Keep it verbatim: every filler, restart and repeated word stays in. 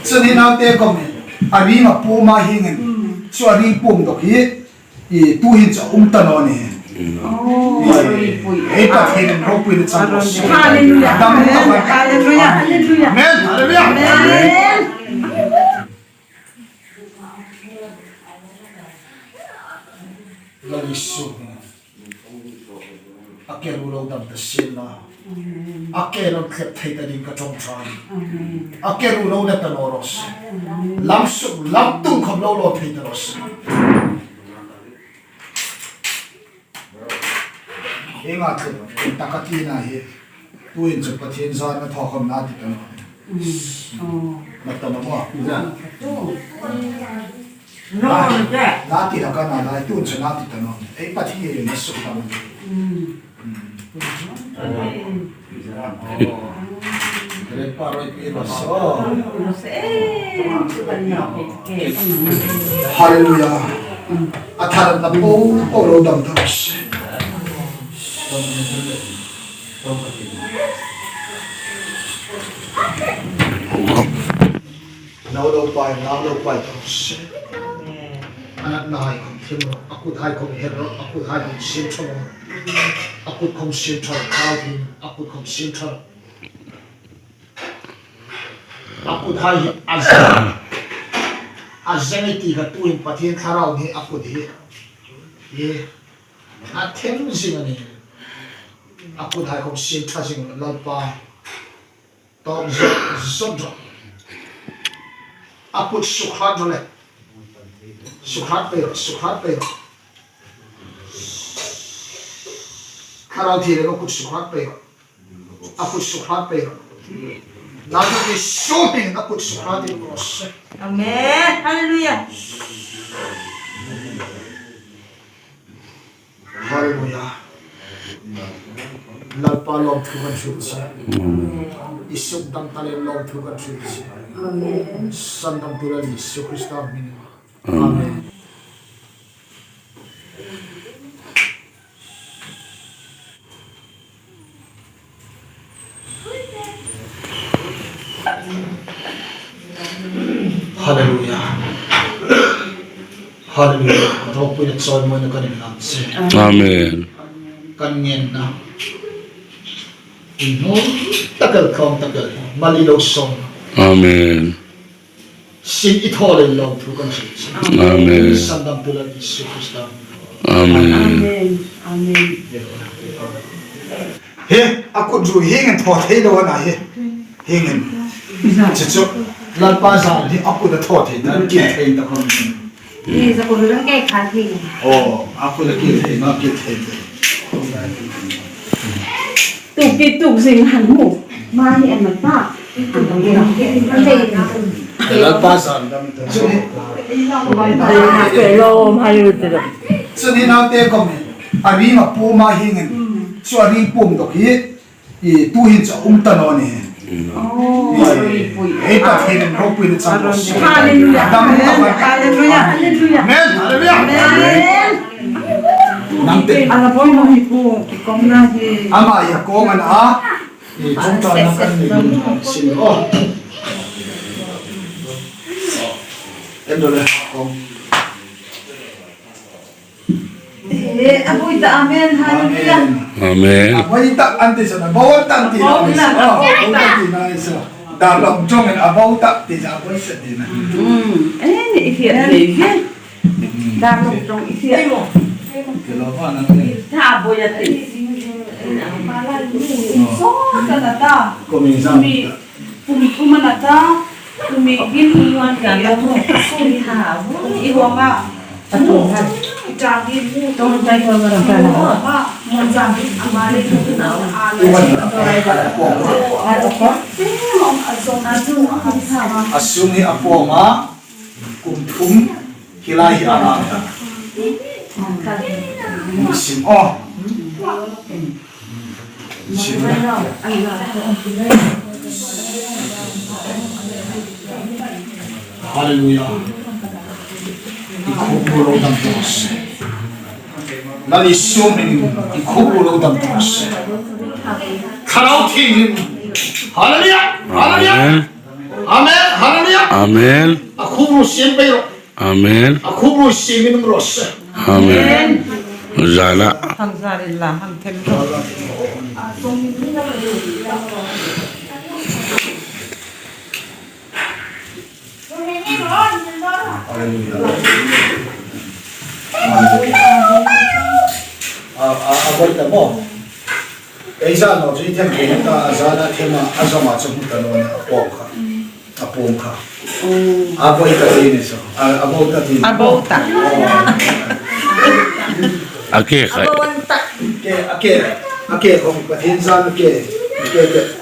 Chun hi naute khom hi, a ring a pum a hieng hin. Chu a ring pum dawk hi, i tuhin chu a um ta naw ni. Oh, ropui. Ei Pathienin ropuina chang raw se. Hallelujah. Dam, dam, dam. Hallelujah. Hallelujah. Amen. Hallelujah. Amen. Lal Isu. A ke ru lo dam ta sien la. A ke lo thlep thei ta ding ka ṭawngṭai. A ke ru lo na ta naw raw se. Lam suk, lam tung khom lo lo thei ta raw se. Ieng a thlep tak a tina hi. Tuhin chu Pathien zârna thaw khom na ti ta naw. Mm. Oh. Na ta naw maw? Za. Tu. No, na, na ti la ka na lai, tuhin chu na ti ta naw. Ei Pathien na suk ta naw. Mm. Mm. Oh. Great pa roi pi ba so. Hallelujah. A thar na po po lo dam ta. Nau lo pai, nau lo pai ta se. A natna hai khom thiem rawh, a kut hai khom her rawh, a kut hai khom siem ṭha rawh. A kut khom siem ṭha rawh, a kut khom siem ṭha rawh. A kut hai hi a zeng, a zeng ei ti kha tuhin Pathien Thlarau ni a kut hi. Hi. A thiem zing a nih. A kut hai khom siem ṭha zing Lalpa. Tawk zot, zot rawh. A kut suk hrat rawh le. Suk hrat pei rawh, suk hrat pei rawh. Thlarau Thienghlim a kut suk hrat pei rawh. A kut suk hrat pei rawh. Nazareth Isu hmingin a kut suk hrat pei rawh. Amen. Hallelujah. Hallelujah. Lalpa lawmthu kan hril che. Amen. Isu dam ta le lawmthu kan hril che. Amen. Sandamtu Lal Isu Krista hmingin. Amen. Amen. Hallelujah. Hallelujah. Ropuina chawimawina kan inhlan che. Amen. Kan ngenna. Inhnuoi tak el, khawm tak el. Mali lo sawm. Amen. Sin i thaw le lawmthu kan hril che. Amen. Sandamtu Lal Isu Krista. Amen. Amen. Amen. Hi, a kut ru hieng hin thaw thei lo a na hi. Hieng hin. Chu chu. Lalpa zâr hi a kut a thaw thei ta, kil thei ta khom. Hi za kut ru kei kha hi. Oh, a kut a kil thei, ma kil thei. Tuk ki tuk zing han mu. Ma hi an ma ta. Lalpa zâr dam ta. Ke lo, ma hi u ti lo. Chu hi naute khom hi. A ring a pum a hieng hin. Chu a ring pum dawk hi. I tuhin chu a um ta naw ni. Oh, ropui. Ei Pathienin ropuina chang raw se. Hallelujah. Dam, dam, dam. Hallelujah. Hallelujah. Amen. Hallelujah. Amen. Nang te. Ala poi mo hi ku, ki kawng na hi. Ama hi a kawng a na. I ṭawngṭaina kan nei sin. Oh. Em do le kawng. Eh, a buoi ta, amen, hallelujah. Amen. A buoi ta an ti sa, a buoi ta an ti na. A buoi ta an ti na. Dar lawm ṭawngin a buoi ta ti sa, a buoi sa ti na. Hmm. Eh, ni i fiat nei ve. Dar lawm ṭawng i fiat. Ke lo va na. Tha buoi a ti. So ka na ta. Ko mi sa. Kum thum a na ta, kum hi hin, kum wan ka la mu, kum tha, i huam a, i tang hi mu, tong tai ko ma ra ka la, mu, a, mu zang hi, a ma le, a le, a zong a, a zong a, a zong a, a sung hi a pawm a, kum thum, hi lai hi a ngai ta. Sim, oh. Hallelujah. I khup ru lo dam ta raw se. Lal Isu hmingin i khup ru lo dam ta raw se. Thlarau Thienghlim. Hallelujah. Hallelujah. Amen. Amen. Hallelujah. Amen. A khum ruo siem pei ro. Amen. A khum ruo siem in um raw se. Amen. Zana. Hang zarin la, hang them ro. A, a, a boi ta maw. Ei zan naw chu i them kei ta, a zana thema, a zawma chu hmu ta naw ni, a pawm kha. A pawm kha. A boi ta ti ni so. A, a bo ta ti. A bo ta. Oh. A ke kha. A bo ta. Ke, a ke, a ke khom Pathien zan ke. Ke, ke.